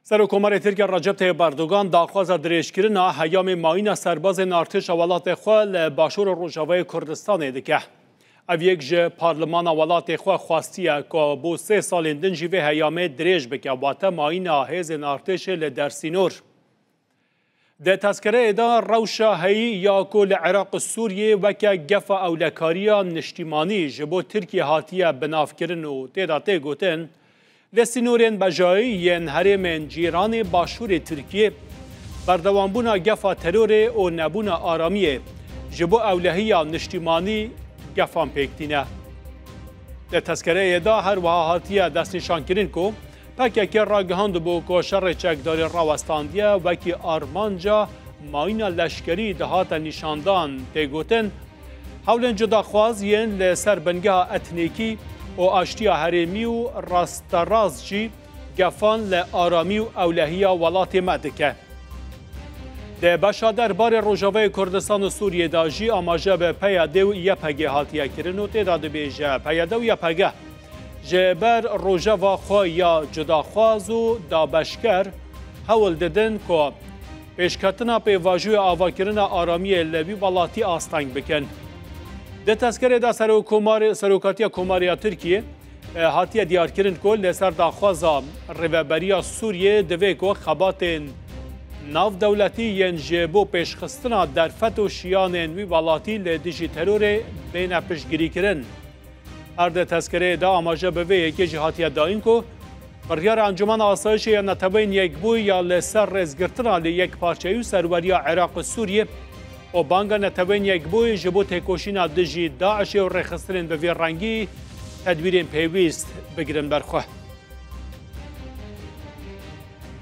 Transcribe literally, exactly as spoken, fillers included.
Serokkomarê Tirkiye Recep Tayyip Erdogan daxwaza dirêjkirina heyamê mayîna serbazên artêşa welatê xwe li Başûr û Rojavayê Kurdistanê dike. Ev yek ji parlimana welatê xwe xwestiye ku bo sê salên din jî vê heyamê dirêj bike, wate mayîna hêzên artêşê li dersînor. Di tezkereyê de rewşa heyî ya ku li Iraq û Sûriyê weke gefa ewlekariya niştîmanî ji bo Tirkiye hatiye binavkirin û tê de tê gotin, li sînorên bejayî yên herêmên cîranê başûrê Tirkiyê, berdewambûna gefa terorê û nebûna aramiyê ji bo ewlehiya niştîmanî gefan pêk tîne. Di tezkereyê de her wiha hatiye destnîşankirin ku P K K ragihandibû ku şerê çekdarî rawestandiye, wekî armanca mayîna leşkerî dihate nîşandan. Tê gotin, hewlên cudaxwaz yên li ser bingeha etnîkî û aştiya herêmî û rasterast jî gefan li aramî û ewlehiya welatê me dike. Di beşa derbarê Rojavayê Kurdistan û Sûriyê de jî amaje bi P Y D û Y P G hatiye kirin û tê de dibêje, P Y D û Y P G ji ber rojeva xwe ya cudaxwaz û dabeşker hewl didin ku pêşketina pêvajoya avakirina aramiyê li wî welatî asteng bikin. Di tezkerê de Serokkomarê, Serokatiya Komarê ya Tirkiyê, e, hatiye diyarkirin ku li ser daxwaza Rêveberiya Sûriyê divê ku xebatên navdewletî yên ji bo pêşxistina derfet û şiyanên wî welatî li dijî terorê bêne piştgirîkirin. Her di tezkereyê de amaje bi vê yekê jî hatiye dayîn ku biryara Encûmena Asayişê ya Neteweyên Yekbûyî ya li ser rêzgirtina li yekparçeyî û serweriya Iraq û Sûriyê û banga Neteweyên Yekbûyî ji bo têkoşîna dijî DAIŞê û rêxistinên bi vî rengî tedbîrên pêwîst bigirin ber xwe.